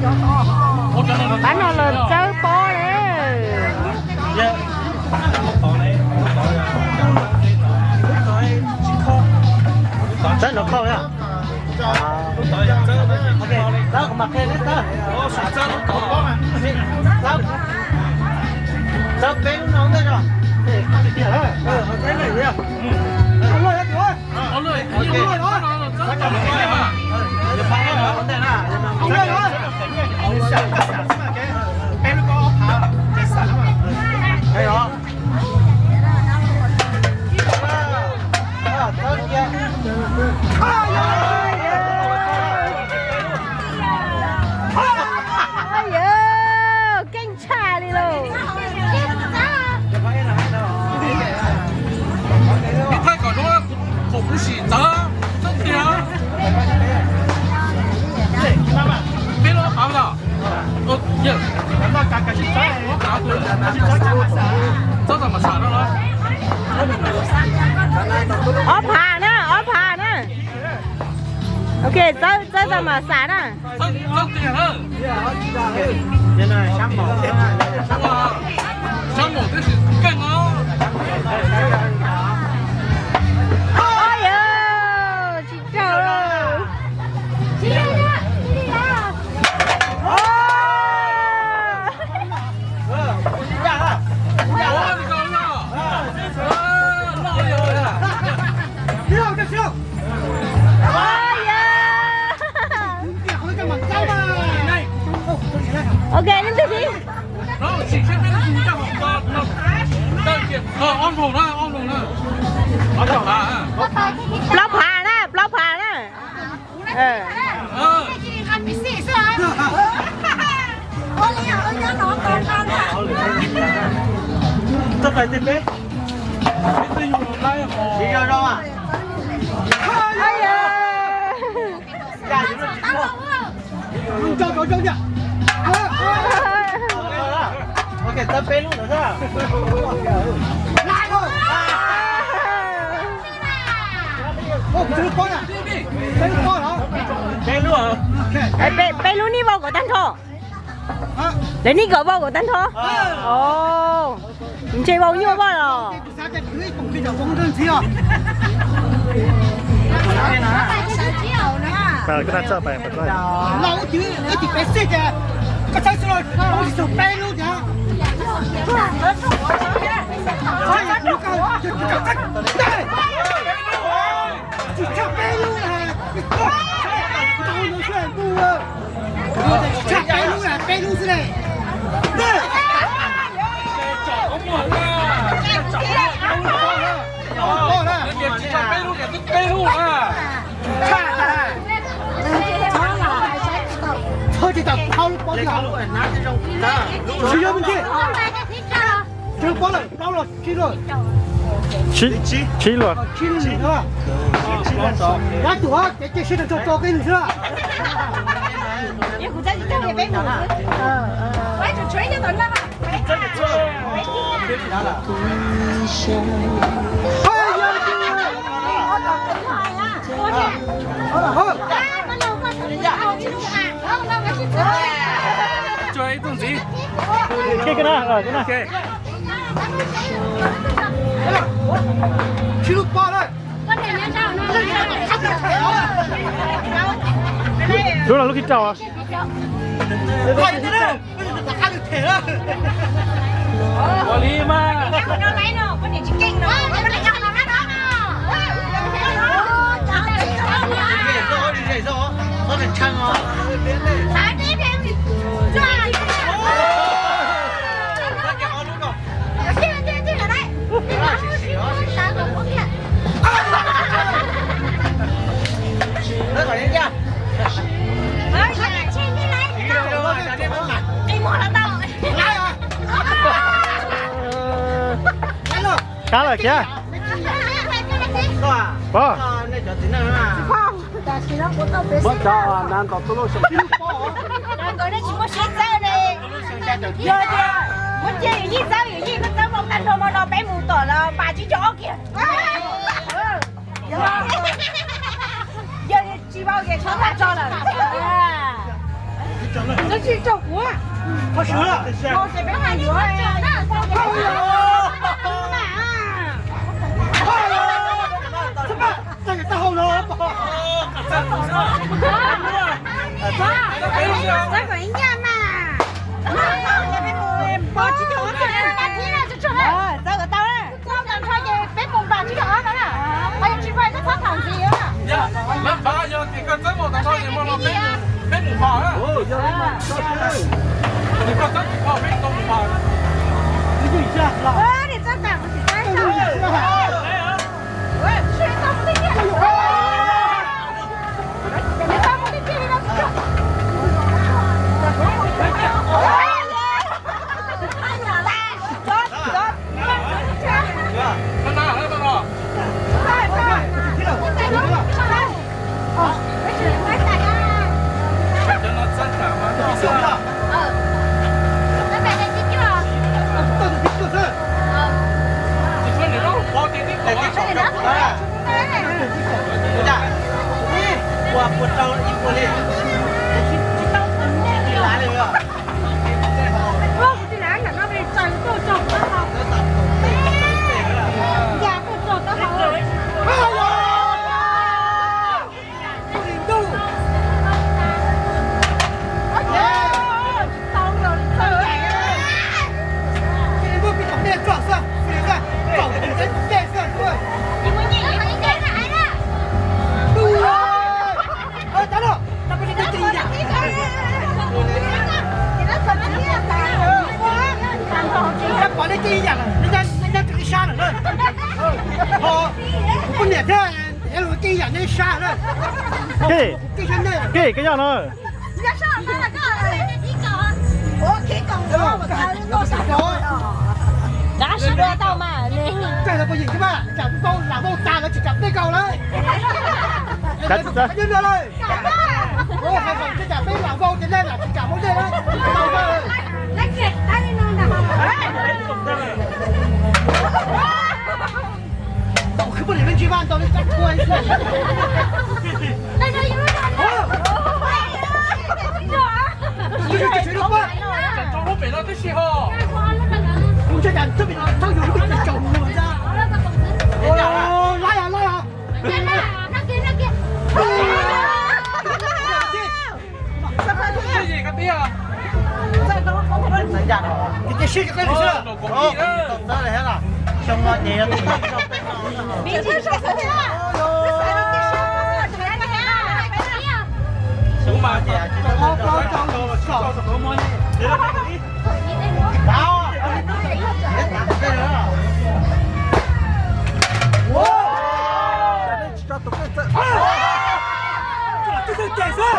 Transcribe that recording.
Pab no los txawb pob lawm. Txawb no khau na. Txawb kom mas qhia txawb. Txawb peb lub no ntej no. Keej tshaj li lauj. Ib thaij kom zoo, thaum kuv sim txawv txawv tiag. Peb lub ob phav no. Txawb tam mas sam no los. Ob phav na, ob phav na. Ok, txawb, txawb tam mas sam na. Sab maum tab sis keej os. Tsis raug. Ok, leej twg thiab? Plaub phav na, plaub phav na. Peb lub, peb lub nej vau kom tag nrho. Lawv nej kom vau kom tag nrho. Ntshe vau nyuaj vau los. Tsib luaj. Ib tug ces cia sawv tso tso peb lub xwb. Lub no lub kib rau. Ua li mas. Kab lawm kiag. Pog. Muab cov na ntaus tuj lub xyoo. Muab cia yus yij txawb, yus yij koj txawb vau tag nrho hmo no peb mus tom los pas tsib caug ob kiag. Yog tsis vau ces tshov tag tso lawm. Tsis rau kuv. Qhov sawv los. Ces peb hais yuav. Txhob pab, txhob pab, txhob pab hau no. Txhob kom ib nyaj mas. Pov tsis tau ob na. Txhob kom tau na. Txog tag nrho ces peb mus npam tsis tau ob na. Qhov yog tsis npam nej txhob tham ntxiv. Lawv npam yog tias koj txawb mus tag nrho ces mus no peb mus, peb mus npam na. Ces koj txawb mus npam peb tau mus npam. Pom nej cia ib yam lawm, nej nyob rau ib sab lawm na. Ho kuv poj niam thiab ev lus cia ib yam nej ib sab na. Kej, kej, koj yog no. Koj sib dua tau mas. Koj poj niam tsis mas, tsam tau lam vau tas lawv tsis kam tej kaus lawm. Nyob no lawm. Hais kom tsam peb lam vau ces nej lam tsis kam muab dej lawm. Tau khwv poj niam me ntsis mas tau li cab kua ib xwb. Kuv ntshai cas txhob pem no txhob yus lub pem tsaus lus ntag. Laib os, laib os. Ces sib cov qe lwm xwb. Xyoo no ces yog tus tau tso peb no. Tsis tso tus koj txawj. Tsis txawj ces xwb.